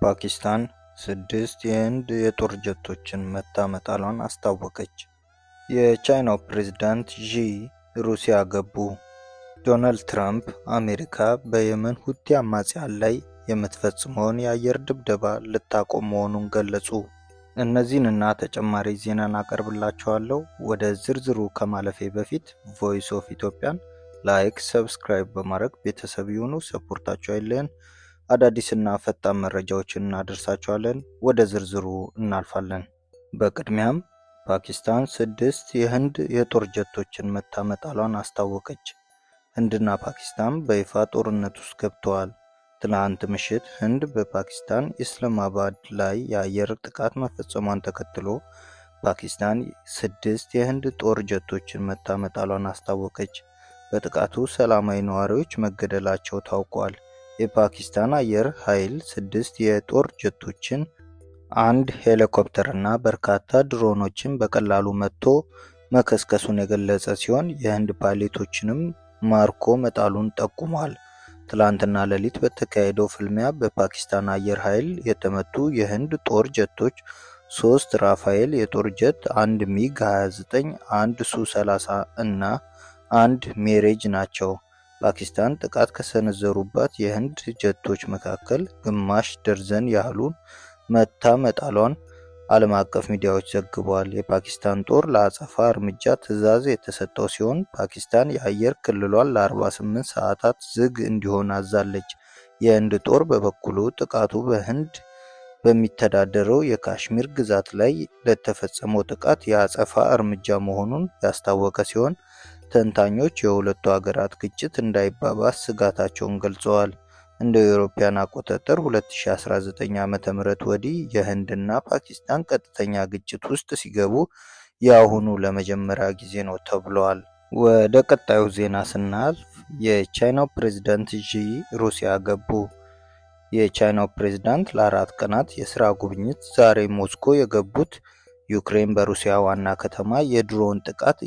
ፓኪስታን 6 የህንድ የጦር ጀቶችን መታ መጣሏን አስታወቀች። የቻይናው ፕሬዝዳንት ዢ ሩሲያ ገቡ። ዶናልድ ትራምፕ አሜሪካ በየመን ሁቲ አማጽያን ላይ የምትፈጽመውን የአየር ድብደባ ልታቆም መሆኑን ገለጹ። እነዚህንና ተጨማሪ ዜናን አቀርብላችኋለሁ። ወደ ዝርዝሩ ከማለፌ በፊት Voice of Ethiopia ን like፣ subscribe በማድረግ ቤተሰብ ይሁኑ። Support ኣችሁ አይለየን። አዳዲስና ፈጣን መረጃዎችን እናደርሳችኋለን። ወደ ዝርዝሩ እናልፋለን። በቅድሚያም ፓኪስታን 6 የህንድ የጦር ጀቶችን መታ መጣሏን አስታወቀች። ህንድና ፓኪስታን በይፋ ጦርነት ውስጥ ገብተዋል። ትናንት ምሽት ህንድ በፓኪስታን ኢስላማባድ ላይ የአየር ጥቃት መፈጸሟን ተከትሎ ፓኪስታን 6 የህንድ ጦር ጀቶችን መታ መጣሏን አስታወቀች። በጥቃቱ ሰላማዊ ነዋሪዎች መገደላቸው ታውቋል። የፓኪስታን አየር ኃይል 6 የጦር ጀቶችን፣ አንድ ሄሊኮፕተርና በርካታ ድሮኖችን በቀላሉ መትቶ መከስከሱን የገለጸ ሲሆን የህንድ ፓይለቶችንም ማርኮ መጣሉን ጠቁሟል። ትላንትና ሌሊት በተካሄደው ፍልሚያ በፓኪስታን አየር ኃይል የተመቱ የህንድ ጦር ጀቶች 3 ራፋኤል የጦር ጀት፣ አንድ ሚግ 29፣ አንድ ሱ 30 እና አንድ ሚራጅ ናቸው። ፓኪስታን ጥቃት ከሰነዘሩባት የህንድ ጀቶች መካከል ግማሽ ደርዘን ያህሉን መታ መጣሏን ዓለም አቀፍ ሚዲያዎች ዘግበዋል። የፓኪስታን ጦር ለአጸፋ እርምጃ ትዕዛዝ የተሰጠው ሲሆን ፓኪስታን የአየር ክልሏን ለ48 ሰዓታት ዝግ እንዲሆን አዛለች። የህንድ ጦር በበኩሉ ጥቃቱ በህንድ በሚተዳደረው የካሽሚር ግዛት ላይ ለተፈጸመው ጥቃት የአጸፋ እርምጃ መሆኑን ያስታወቀ ሲሆን ተንታኞች የሁለቱ ሀገራት ግጭት እንዳይባባስ ስጋታቸውን ገልጸዋል። እንደ አውሮፓውያን አቆጣጠር 2019 ዓ.ም ወዲህ የህንድና ፓኪስታን ቀጥተኛ ግጭት ውስጥ ሲገቡ የአሁኑ ለመጀመሪያ ጊዜ ነው ተብሏል። ወደ ቀጣዩ ዜና ስናልፍ የቻይናው ፕሬዝዳንት ዢ ሩሲያ ገቡ። የቻይናው ፕሬዝዳንት ለ4 ቀናት የስራ ጉብኝት ዛሬ ሞስኮ የገቡት ዩክሬን በሩሲያ ዋና ከተማ የድሮን ጥቃት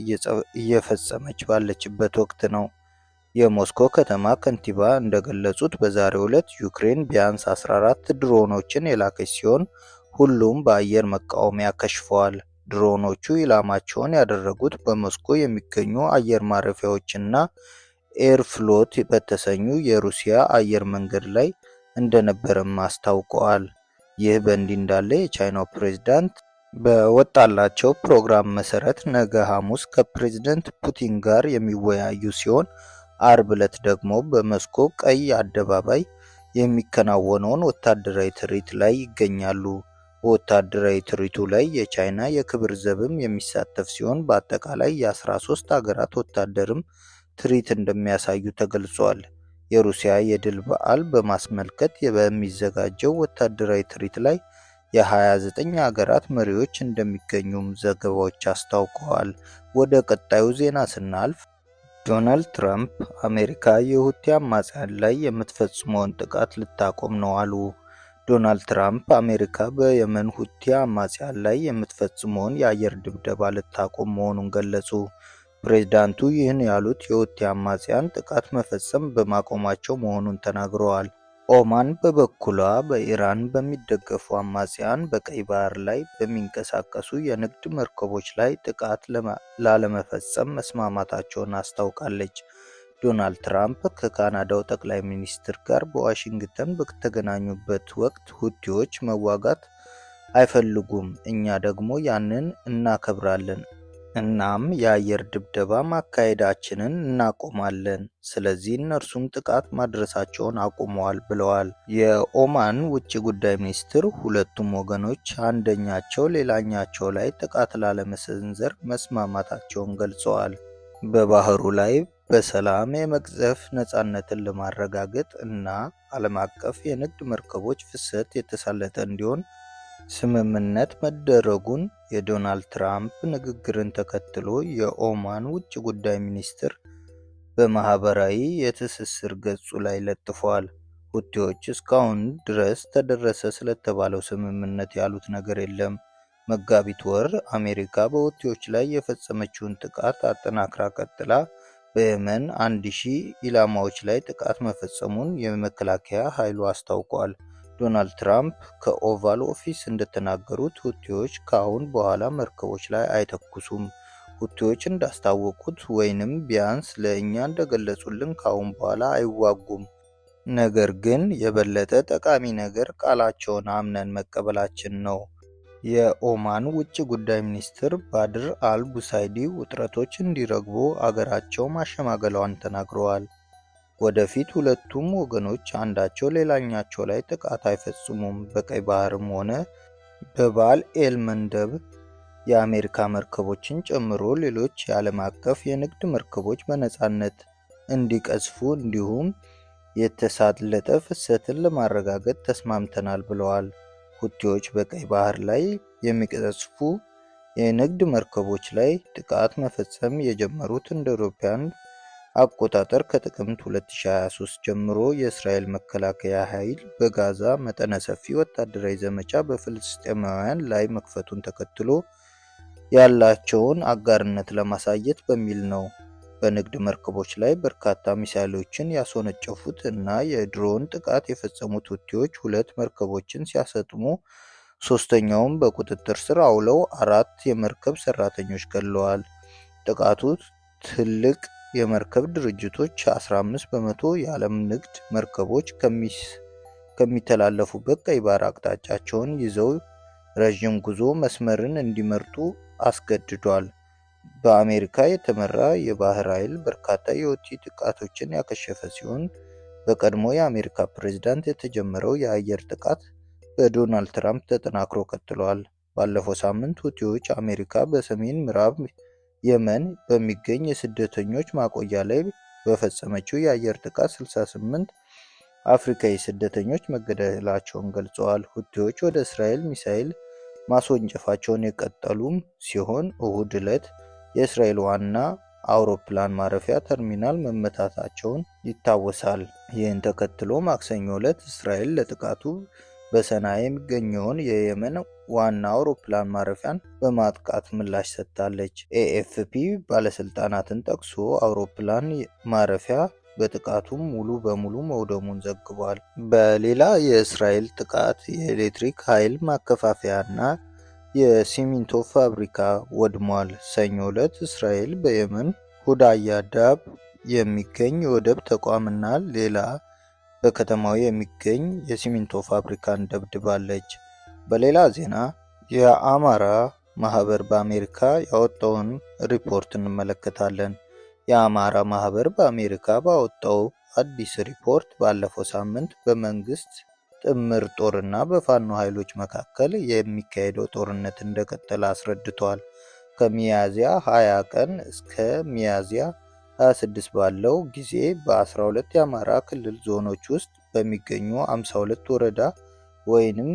እየፈጸመች ባለችበት ወቅት ነው። የሞስኮ ከተማ ከንቲባ እንደገለጹት በዛሬው ዕለት ዩክሬን ቢያንስ 14 ድሮኖችን የላከች ሲሆን ሁሉም በአየር መቃወሚያ ከሽፈዋል። ድሮኖቹ ኢላማቸውን ያደረጉት በሞስኮ የሚገኙ አየር ማረፊያዎችና ኤርፍሎት በተሰኙ የሩሲያ አየር መንገድ ላይ እንደነበረም አስታውቀዋል። ይህ በእንዲህ እንዳለ የቻይናው ፕሬዝዳንት በወጣላቸው ፕሮግራም መሰረት ነገ ሐሙስ ከፕሬዝደንት ፑቲን ጋር የሚወያዩ ሲሆን አርብ ዕለት ደግሞ በሞስኮ ቀይ አደባባይ የሚከናወነውን ወታደራዊ ትርኢት ላይ ይገኛሉ። በወታደራዊ ትርኢቱ ላይ የቻይና የክብር ዘብም የሚሳተፍ ሲሆን በአጠቃላይ የ13 ሀገራት ወታደርም ትርኢት እንደሚያሳዩ ተገልጿል። የሩሲያ የድል በዓል በማስመልከት በሚዘጋጀው ወታደራዊ ትርኢት ላይ የ29 ሀገራት መሪዎች እንደሚገኙም ዘገባዎች አስታውቀዋል። ወደ ቀጣዩ ዜና ስናልፍ ዶናልድ ትራምፕ አሜሪካ የሁቲ አማጽያን ላይ የምትፈጽመውን ጥቃት ልታቆም ነው አሉ። ዶናልድ ትራምፕ አሜሪካ በየመን ሁቲ አማጽያን ላይ የምትፈጽመውን የአየር ድብደባ ልታቆም መሆኑን ገለጹ። ፕሬዝዳንቱ ይህን ያሉት የሁቲ አማጽያን ጥቃት መፈጸም በማቆማቸው መሆኑን ተናግረዋል። ኦማን በበኩሏ በኢራን በሚደገፉ አማጽያን በቀይ ባህር ላይ በሚንቀሳቀሱ የንግድ መርከቦች ላይ ጥቃት ላለመፈጸም መስማማታቸውን አስታውቃለች። ዶናልድ ትራምፕ ከካናዳው ጠቅላይ ሚኒስትር ጋር በዋሽንግተን በተገናኙበት ወቅት ሁቲዎች መዋጋት አይፈልጉም፣ እኛ ደግሞ ያንን እናከብራለን፣ እናም የአየር ድብደባ ማካሄዳችንን እናቆማለን። ስለዚህ እነርሱም ጥቃት ማድረሳቸውን አቁመዋል ብለዋል። የኦማን ውጭ ጉዳይ ሚኒስትር ሁለቱም ወገኖች አንደኛቸው ሌላኛቸው ላይ ጥቃት ላለመሰንዘር መስማማታቸውን ገልጸዋል። በባህሩ ላይ በሰላም የመቅዘፍ ነፃነትን ለማረጋገጥ እና ዓለም አቀፍ የንግድ መርከቦች ፍሰት የተሳለጠ እንዲሆን ስምምነት መደረጉን የዶናልድ ትራምፕ ንግግርን ተከትሎ የኦማን ውጭ ጉዳይ ሚኒስትር በማህበራዊ የትስስር ገጹ ላይ ለጥፏል። ሁቲዎች እስካሁን ድረስ ተደረሰ ስለተባለው ስምምነት ያሉት ነገር የለም። መጋቢት ወር አሜሪካ በሁቲዎች ላይ የፈጸመችውን ጥቃት አጠናክራ ቀጥላ በየመን 1000 ኢላማዎች ላይ ጥቃት መፈጸሙን የመከላከያ ኃይሉ አስታውቋል። ዶናልድ ትራምፕ ከኦቫል ኦፊስ እንደተናገሩት ሁቲዎች ከአሁን በኋላ መርከቦች ላይ አይተኩሱም። ሁቲዎች እንዳስታወቁት ወይንም ቢያንስ ለእኛ እንደገለጹልን ከአሁን በኋላ አይዋጉም። ነገር ግን የበለጠ ጠቃሚ ነገር ቃላቸውን አምነን መቀበላችን ነው። የኦማን ውጭ ጉዳይ ሚኒስትር ባድር አል ቡሳይዲ ውጥረቶች እንዲረግቡ አገራቸው ማሸማገሏን ተናግረዋል። ወደፊት ሁለቱም ወገኖች አንዳቸው ሌላኛቸው ላይ ጥቃት አይፈጽሙም፣ በቀይ ባህርም ሆነ በባብ ኤል መንደብ የአሜሪካ መርከቦችን ጨምሮ ሌሎች የዓለም አቀፍ የንግድ መርከቦች በነፃነት እንዲቀዝፉ እንዲሁም የተሳለጠ ፍሰትን ለማረጋገጥ ተስማምተናል ብለዋል። ሁቲዎች በቀይ ባህር ላይ የሚቀዝፉ የንግድ መርከቦች ላይ ጥቃት መፈጸም የጀመሩት እንደ አውሮፓውያን አቆጣጠር ከጥቅምት 2023 ጀምሮ የእስራኤል መከላከያ ኃይል በጋዛ መጠነ ሰፊ ወታደራዊ ዘመቻ በፍልስጤማውያን ላይ መክፈቱን ተከትሎ ያላቸውን አጋርነት ለማሳየት በሚል ነው። በንግድ መርከቦች ላይ በርካታ ሚሳይሎችን ያስወነጨፉት እና የድሮን ጥቃት የፈጸሙት ሁቲዎች ሁለት መርከቦችን ሲያሰጥሙ ሶስተኛውን በቁጥጥር ስር አውለው አራት የመርከብ ሰራተኞች ገድለዋል። ጥቃቱ ትልቅ የመርከብ ድርጅቶች 15% የዓለም ንግድ መርከቦች ከሚተላለፉበት ቀይ ባህር አቅጣጫቸውን ይዘው ረዥም ጉዞ መስመርን እንዲመርጡ አስገድዷል። በአሜሪካ የተመራ የባህር ኃይል በርካታ የሁቲ ጥቃቶችን ያከሸፈ ሲሆን፣ በቀድሞ የአሜሪካ ፕሬዝዳንት የተጀመረው የአየር ጥቃት በዶናልድ ትራምፕ ተጠናክሮ ቀጥሏል። ባለፈው ሳምንት ሁቲዎች አሜሪካ በሰሜን ምዕራብ የመን በሚገኝ የስደተኞች ማቆያ ላይ በፈጸመችው የአየር ጥቃት 68 አፍሪካዊ ስደተኞች መገደላቸውን ገልጸዋል። ሁቲዎች ወደ እስራኤል ሚሳኤል ማስወንጨፋቸውን የቀጠሉም ሲሆን፣ እሁድ ዕለት የእስራኤል ዋና አውሮፕላን ማረፊያ ተርሚናል መመታታቸውን ይታወሳል። ይህን ተከትሎ ማክሰኞ ዕለት እስራኤል ለጥቃቱ በሰንዓ የሚገኘውን የየመን ዋና አውሮፕላን ማረፊያን በማጥቃት ምላሽ ሰጥታለች። ኤኤፍፒ ባለስልጣናትን ጠቅሶ አውሮፕላን ማረፊያ በጥቃቱም ሙሉ በሙሉ መውደሙን ዘግቧል። በሌላ የእስራኤል ጥቃት የኤሌክትሪክ ኃይል ማከፋፈያና የሲሚንቶ ፋብሪካ ወድሟል። ሰኞ ዕለት እስራኤል በየመን ሁዳይዳህ የሚገኝ የወደብ ተቋምና ሌላ በከተማው የሚገኝ የሲሚንቶ ፋብሪካን ደብድባለች። በሌላ ዜና የአማራ ማህበር በአሜሪካ ያወጣውን ሪፖርት እንመለከታለን። የአማራ ማህበር በአሜሪካ ባወጣው አዲስ ሪፖርት ባለፈው ሳምንት በመንግስት ጥምር ጦርና በፋኖ ኃይሎች መካከል የሚካሄደው ጦርነት እንደቀጠለ አስረድቷል። ከሚያዝያ 20 ቀን እስከ ሚያዝያ 26 ባለው ጊዜ በ12 የአማራ ክልል ዞኖች ውስጥ በሚገኙ 52 ወረዳ ወይንም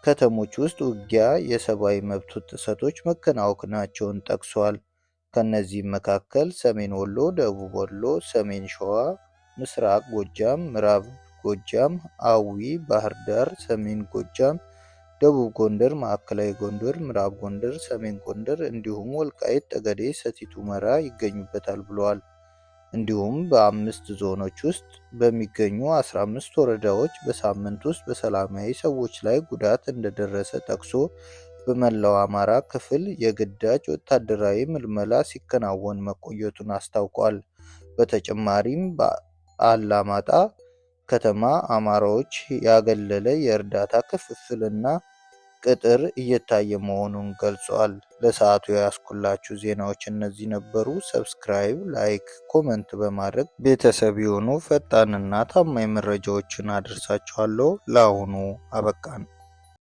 ከተሞች ውስጥ ውጊያ፣ የሰብአዊ መብት ጥሰቶች መከናወናቸውን ጠቅሷል። ከእነዚህም መካከል ሰሜን ወሎ፣ ደቡብ ወሎ፣ ሰሜን ሸዋ፣ ምስራቅ ጎጃም፣ ምዕራብ ጎጃም፣ አዊ፣ ባህር ዳር፣ ሰሜን ጎጃም፣ ደቡብ ጎንደር፣ ማዕከላዊ ጎንደር፣ ምዕራብ ጎንደር፣ ሰሜን ጎንደር እንዲሁም ወልቃይት ጠገዴ፣ ሰቲት ሁመራ ይገኙበታል ብለዋል። እንዲሁም በአምስት ዞኖች ውስጥ በሚገኙ 15 ወረዳዎች በሳምንት ውስጥ በሰላማዊ ሰዎች ላይ ጉዳት እንደደረሰ ጠቅሶ በመላው አማራ ክፍል የግዳጅ ወታደራዊ ምልመላ ሲከናወን መቆየቱን አስታውቋል። በተጨማሪም በአላማጣ ከተማ አማራዎች ያገለለ የእርዳታ ክፍፍልና ቅጥር እየታየ መሆኑን ገልጿል። ለሰዓቱ ያስኩላችሁ ዜናዎች እነዚህ ነበሩ። Subscribe፣ like፣ comment በማድረግ ቤተሰብ የሆኑ ፈጣንና ታማኝ መረጃዎችን አደርሳችኋለሁ። ለአሁኑ አበቃን።